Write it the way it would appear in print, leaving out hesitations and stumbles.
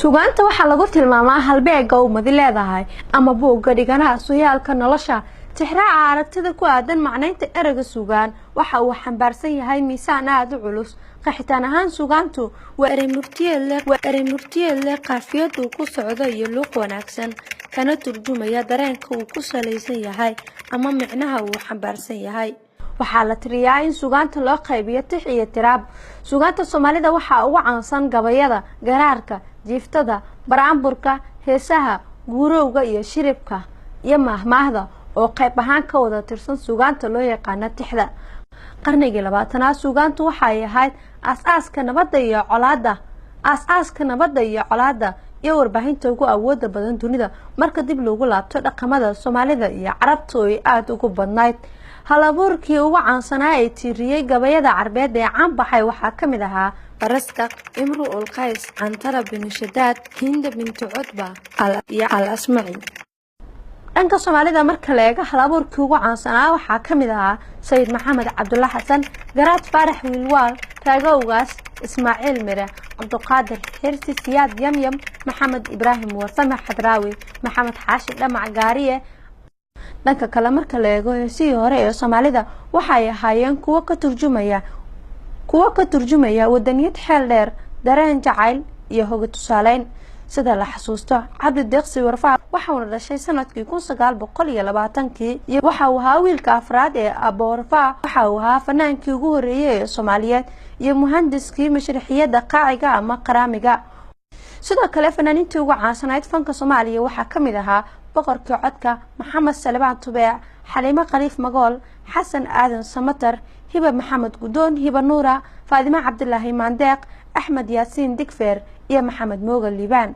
Suugaanta waxaa lagu tilmaamaa halbeegga ummadi leedahay ama buugga dhiganaha suyaalka nolosha. Tixraaca aragtida ku aadan macnaynta ereyga suugaan waxa uu xambaarsan yahay miisaan aada u culus. Qaxitaan ahaan, suugaantu waa erey murtiyeed leh qaafiyad uu ku socdo iyo luuq wanaagsan, kana turjumaya dareenka uu ku salaysan yahay ama micnaha uu xambaarsan yahay. Waxaa la tiriyaa in suugaanta loo qaybiyo tix iyo tiraab. Suugaanta Soomaalida waxaa ugu caansan gabayada, garaarka, jiiftada, baraanburka, heesaha, guurowga iyo shiribka iyo maahmaahda oo qayb ahaan ka wada tirsan suugaanta loo yaqaano tixda. Qarnigii 20aad suugaantu waxay ahayd aas-aaska nabadda iyo colaadda, aas-aaska nabadda iyo colaadda iyo warbaahinta ugu awooda badan dunida marka dib loogu laabto dhaqamada Soomaalida iyo Carabta oo ay aada ugu badnayd. Hal-abuurkii ugu caansanaa ee tiiriyey gabayada Carbeed ee caan baxay waxaa ka mid ahaa Farasdaq, Imru ul Qays, Cantara binu Shadaad, Hinda bintu Cudba iyo Al Asmaci. Dhanka Soomaalida marka la eego, hal-abuurkii ugu caansanaa waxaa ka mid ahaa Sayid Maxamed Cabdulla Xasan, Garaad Faarax Wiilwaal, Raagowgaas, Ismaaciil Mire, Cabduqaadir Xirsi Siyaad, Yamyam, Maxamed Ibraahim Warsame Xadraawi, Maxamed Xaashi Dhamac Gaariye. Dhanka kale marka la eego, heesihii hore ee Soomaalida waxay ahaayeen kuwo ka turjumaya wadaniyad xeel dheer, dareen jacayl iyo hoga tusaaleyn. Sida la xasuusto, Cabdi Deeqsi Warfaa waxauna dhashay sanadkii 1920-kii iyo waxa uu ahaa wiilka afraad ee Abowarfaa. Waxa uu ahaa fanaankii ugu horeeyey ee Soomaaliyeed iyo muhandiskii mashraxiyadda qaaciga ama qaraamiga. Sidoo kale fanaaniintii ugu caansanayd fanka Soomaaliya waxaa ka mid ahaa boqorkii codka Maxamed Salebaan Tubeec, Xaliimo Khaliif Magool, Xasan Aadan Samatar, Hiba Maxamed Gudoon, Hiba Nuura, Faadimo Cabdilaahi Maandeeq, Axmed Yaasiin Digfeer iyo Maxamed Mooga Liibaan.